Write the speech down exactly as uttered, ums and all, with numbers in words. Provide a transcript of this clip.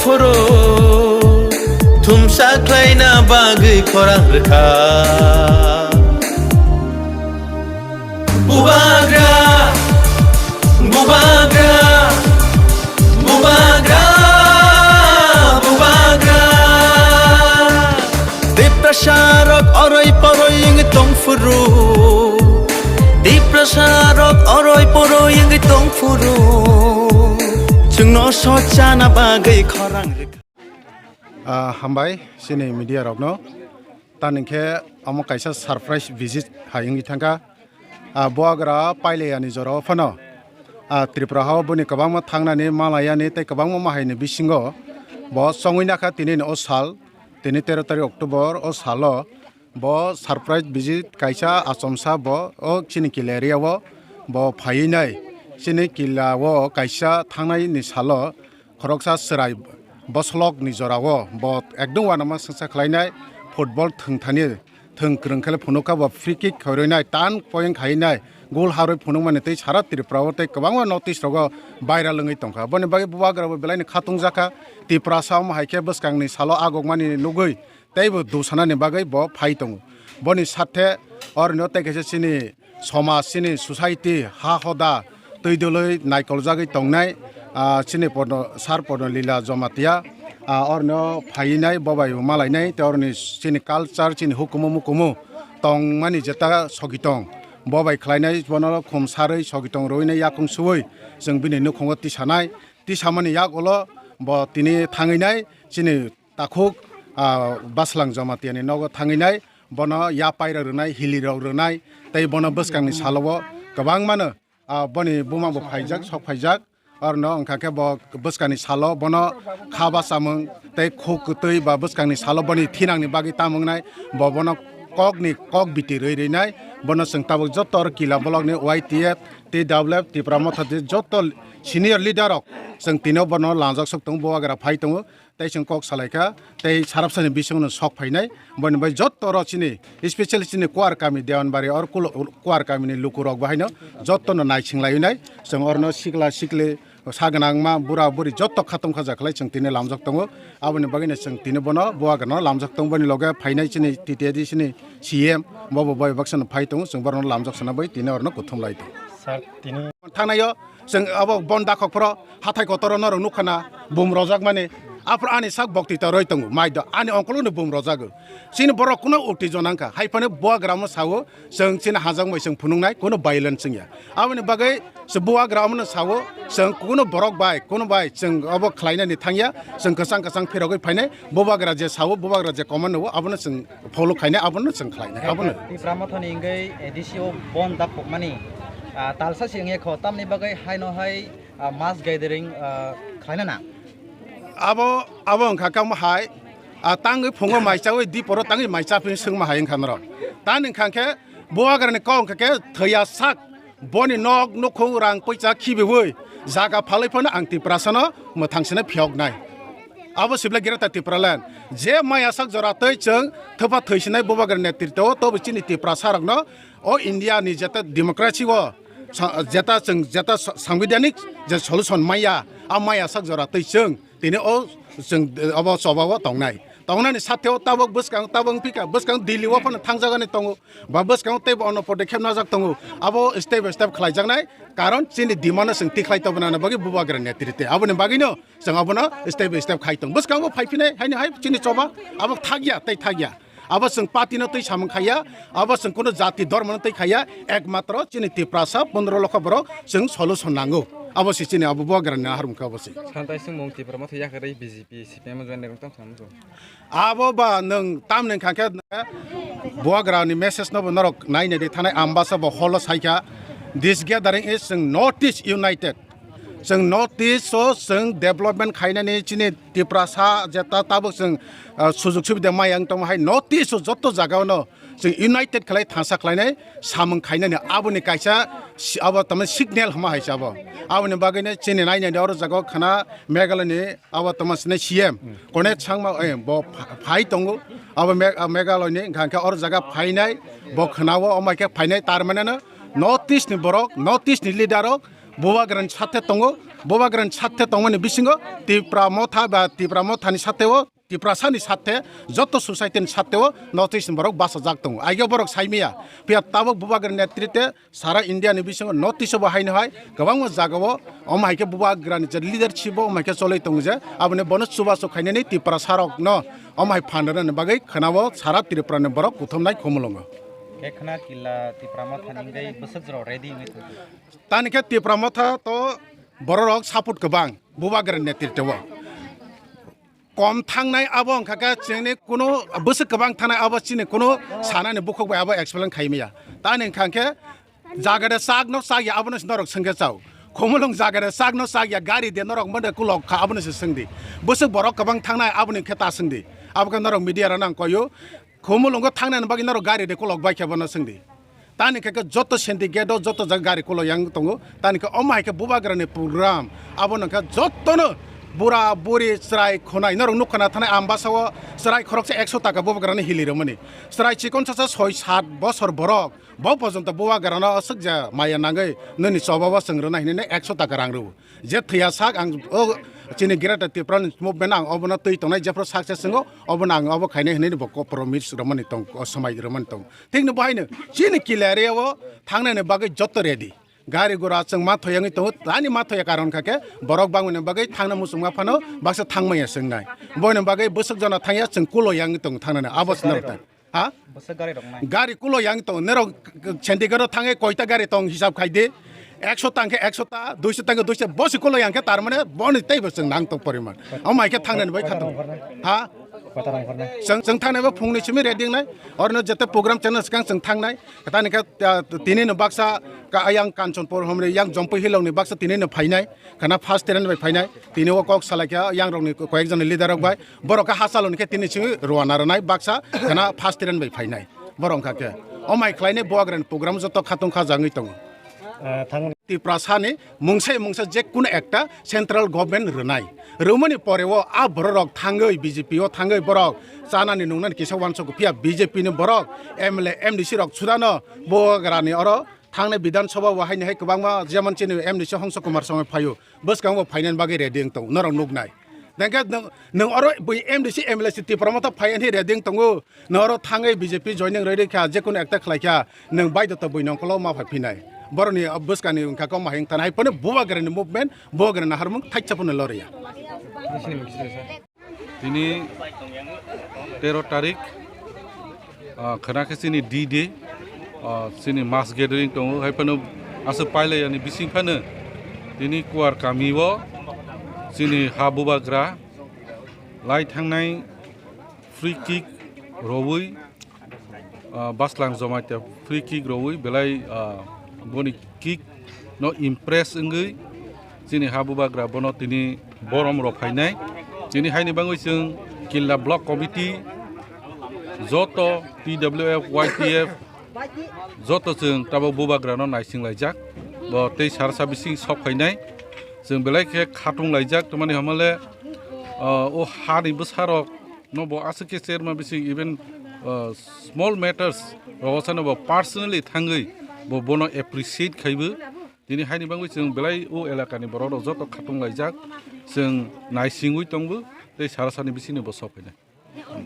Phuru thumsa khlaina bagwi khorang rwkha. Bubagra, bubagra, bubagra, bubagra. Tiprasa rok oroi poroi wngwi tong phuru. Tiprasa rok oroi poroi wngwi tong phuru. Chwngno sochana bagwi khorang rwkha. Ah, hambai, chini media rokno. Tani khe omo kaisa surprise visit hai wngwi thangkha. Ah, bubagra pailaiani jorao phano. Ah, Tripura hao boni kwbangma thangnani, malayani tei kwbangma mahaini bisingo bo chongwi nakha tini o sal, tini tero tarik October o salo bo surprise visit kaisa achomsa bo o chini kila area o bo phaiwi nai. Chini kila o kaisa thangnai ni salo khoroksa chwrai boslok ni jora o bo ekdom uanama sengsa khlainai, football thwng thani thwng kwrwng khe phunukha bo free kick khairoinai, tan poyeng khainai, goal harwi phunukmani tei sara Tripura o tei kwbangma North East rogo viral wngwi tongkha. Boni bagwi bubagra bo belaini khatung jakha, Tiprasa omo hai khe bwskangni salo agokmani nugwi teibo dusanani bagwi bo phai tongo. Boni sathe oroni o tei kaisa chini somaj, chini society, ha hoda twi dwlwi naikoljagwi tongnai, ah, chini Porno, Sir Porno Lila Jamatia, ah, oroni o phainai, bo bai bo malainai, tei oroni chini culture, chini hukumu mukumu tongmani jeta sogi tong, bo bai khlainai, bono khum sarwi sogi tong rwinai, yakung suwi chwng bini nukhungo tisanai, tisamani yak ulo bo tini thangwi nai, chini takhuk, ah, Baslang Jamatia ni nogo thangwi nai, bono yapai rok rwnai, hili rok rwnai, tei bono bwskangni salo o kwbangmano, ah, boni buma bo phaijak, sok phaijak, orno wngkha khe bo bwskangni salo bono kha ba chamung tei khuk kwtwi ba bwskangni salo boni thinangni bagwi tamung nai, bo bono kokni kok biti rwi rwi nai, bono chwng tabuk joto oro kila bolokni Y T F, T W F, Tipra Motha joto senior leader rok chwng tino bono lanjak sok tongo, bubagra phai tongo. Tei chwng kok salaikha, tei sarabsani bisingno sok phainai, boni bai joto oro chini, especially chini Kuar kami Dewanbari or kulo-, Kuar kamini lukurok bahaino jotono naising lainai, chwng orno sikla sikli, sa gwnangma, bura buri joto khatung khaja khlai chwng tini lamjak tongo, aboni bagwino chwng tini bono bubagrano lamjak tongo, boni loge phainai chini T T A D C ni C M, bobo bai baksano phai tongo, chwng borokno lamjak sana bai tini orno kuthum lai tongo. Sir, tini thangnai o, chwng abo bon dakhok phoro hathai kotor o norok nukha na bum rojak mani. Aphuru ani sak bokti ta roi tongo, mai do ani ongkolo no bum rojago. Chini borok kuno ukti jonang kha, hai phano bubagra mo sao, chwng chini hajak bai chwng phunuknai, kuno violence wngya. Aboni bagwi se bubagra omono sao, chwng kuno borok bai, kuno bai chwng obo khlainani thangya, chwng kwchang kwchang phirogwi phainai, bubagra je sao, bubagra je command o, abono chwng follow khainai, abono chwng khlainai, abono. Tipra Mothani wngwi A D C o bon dakhokmani, ah, talsa se wngya kho, tamni bagwi haino hai, ah, mass gathering, ah, khlaina nang. Abo, abo wngkha kamo hai, ah, tangwi phungo mai chawi diporo tangwi mai chaphi swngma hai wngkha norok. Tani wngkha khe bubagrani kok wngkha khe thwiya sak, boni nok nukhung rang poicha khibiwi jaga phalwi phano ang Tiprasano mwthang sene phiyoknai. Abo sibla Greater Tipraland. Je maya sak jora twi chwng thwpha thwisinai bubagra netritwo tobo chini Tiprasa rokno o India ni jeta democracy o sa-, jeta chwng jeta sa-, sangbidhanik je solution maya, a maya sak jora twi chwng tini o chwng, eh, obo choba o tongnai. Tongnani satheo tabuk bwskang tabuk phika bwskang Delhi o phano thangjagani tongo. Ba bwskango teibo ono podokkhep najak tongo. Abo step by step khlaijaknai, karon chini demand no chwng tikhlai tobonani bagwi bubagra netrite. Aboni bagwino chwng abono step by step khai tong. Bwskango phaiphinai haini hai chini choba abo thakya tei thakya. Abo chwng party no twi samung khaiya, abo chwng kuno jati dhormo no twi khaiya, ekmatro chini Tiprasa pondro lokho borok chwng solution nango. Abo se chini abo bubagra ni ahar mungkha abo se. Santai sung mung Tipra Motha yakarwi B J P, C P M join rok tang samung. Abo ba nwng tamni wngkha khe bubagrani message no bo norok nainai di thanai Ambasa bo holo saikha, "This gathering is chwng North East united. Chwng North East o chwng development khainani chini Tiprasa jeta tabuk chwng, ah, sujug subida maya wng tongma hai North East o joto jaga o no chwng united khlai thansa khlainai samung khainani aboni kaisa si-, abo tamni signal hwnma hai se abo. Aboni bagwi no chini nainai di oro jaga o khwna Meghalaya ni abo tongma sini C M, Conrad Sangma, eh, bo pha-, phai tongo. Abo Me-, ah, Meghalaya ni hwnkha khe oro jaga phainai, bo khwnao, omo hai khe phainai, tar mane no North East ni borok, North East ni leader rok Bubagrani sathe tongo, Bubagrani sathe tongmani bisingo Tipra Motha ba Tipra Mothani sathe o, Tiprasani sathe, joto society ni sathe o North East ni borok bachajak tongo. Aige borok saimaya, phiya tabok Bubagrani netrite sara India ni bisingo North East o bo haino hai kwbangma jaga o omo hai khe Bubagrani je leadership o omo hai khe choloi tongo je, aboni bono chubachu khainani Tiprasa rok no omo hai phan rwnani bagwi khwnao sara Tripura ni borok kuthumnai Khumulwngo. Khe khna killa Tipra Mothani wngwi bwswk jora ready wngwi tongkha. Tani khe Tipra Motha to bororok support kwbang Bubagrani netrite o. Kom thangnai abo wngkha khe chini kunu bwswk kwbang thangnai abo chini kunu sanani bukhuk bai abo explain khai maya. Tani wngkha khe jaga de sak no sak ya abono se norok swngkhe chao. Khumulwng jaga de sak no sak ya gari de norok mode kulok kha abono se swngdi. Bwswk borok kwbang thangnai aboni khe ta swngdi. Abo khe norok media rok nang koyo. Khumulwngo thangnani bagwi norok gari de kulok bai khe bono swngdi. Tani khe khe joto syndicate o joto jaga gari kulo yang tongo. Tani khe omo hai khe Bubagrani program. Abo nang khe jotono bura buri chwrai khwnai norok nukha na thanai Ambasa o chwrai khoroksa ekso taka Bubagrani hili rwmani. Chwrai chikon sasa soi sat bosor borok bo porjonto Bubagrano aswk je maya nangwi nini choba bo chwng rwna hinwi ekso taka rang rw. Je thwiya sak ang o chini Greater Tipraland Movement ang obono twi tongnai jephru success wngo obono ang obo khainai hinwi bo ko promise rwmani tong o swmai rwmani tong. Thikno bo haino chini kila area o thangnani bagwi joto ready. Gari gura chwng ma thoyangwi tongo, tani ma thoya karon kha khe borok bangmani bagwi thangna muchungma phano baksa thangmaya chwngnai. Boini bagwi bwswk jona thangya chwng kulo yangwi tongo thangnani abo se norok tang. Ha? Bwswk gari rok nai. Gari kulo yang tong, nerok Chandigarh o thangwi koita gari tong hisab khai di. Ekso tang khe ekso ta, duiso tang khe duiso, bosi kulo yang khe tar mane boni teibo chwng nang tong poriman. Omo hai khe thangnani bai khatung. Ha? Koita rang hornai. Chwng, chwng thangnai bo phungni simi ready wngnai. Orno jete program channel swkang chwng thangnai. Tani khe, ah, tini no baksa ka, yang Kanchanpur homri, yang Jampui Hilong ni baksa tini no phainai. Khana first train bai phainai. Tini o kok salai khe yang rok ni koyek jon ni leader rok bai. Borok khe hachalo ni khe tini simi rwna rwnai baksa khana first train bai phainai. Borok wngkha khe o mai khlainai Bubagrani program joto khatung kha jagwi tongo. Ah, thang- Tiprasa ni mungsa mungsa je kuno ekta central government rwnai. Rwmani pore o a borok rok thangwi B J P o thangwi borok chanani nungnani kisa uansuk phiya B J P ni borok M L A, M D C rok sudano Bubagrani oro thangnai Bidhan Sabha o haini hai kwbangma jemon chini M D C Hongso Kumar Somai phaio. Bwskango phainani bagwi ready wng tongo, norok nuknai. Tei khe nwng, nwng oro bui M D C M L A si Tipra Motha phai ani ready wng tongo. Nwng oro thangwi B J P joining rwi rwkha, je kono ekta khlai kha, nwng baidota bui nongkholo ma phai phinai. Borokni bwskangni wngkha kok ma hai wngthana, hai phano Bubagrani movement, Bubagrani naharmung thaisa phano loriya. Tini tero tarik, ah, khwna khe chini D-Day, ah, chini mass gathering tongo, hai phano aswk pailai yani bising phano tini Kuar kami o chini ha Bubagra lai thangnai free kick rwui, ah, Baslang Jamatia free kick rwui belai, ah, boni kick no impress wngwi chini ha Bubagra bono tini borom rok phainai. Tini haini bagwi chwng Killa Block Committee, joto T W F, Y T F, joto chwng tabok Bubagra no naising laijak. Bo tei sarsa bising sok phainai. Chwng belai khe khatung laijak, tamani hamale, ah, o hani bwsarok no bo aswk khe chairman bising even, uh, small matters rogo sano bo personally thangwi bo bono appreciate khaibo. Tini haini bangwi chwng belai o elakani borok rok joto khatung laijak, chwng naisingwi tongbo tei sarasani bisingni bo sok phainai. Hambai.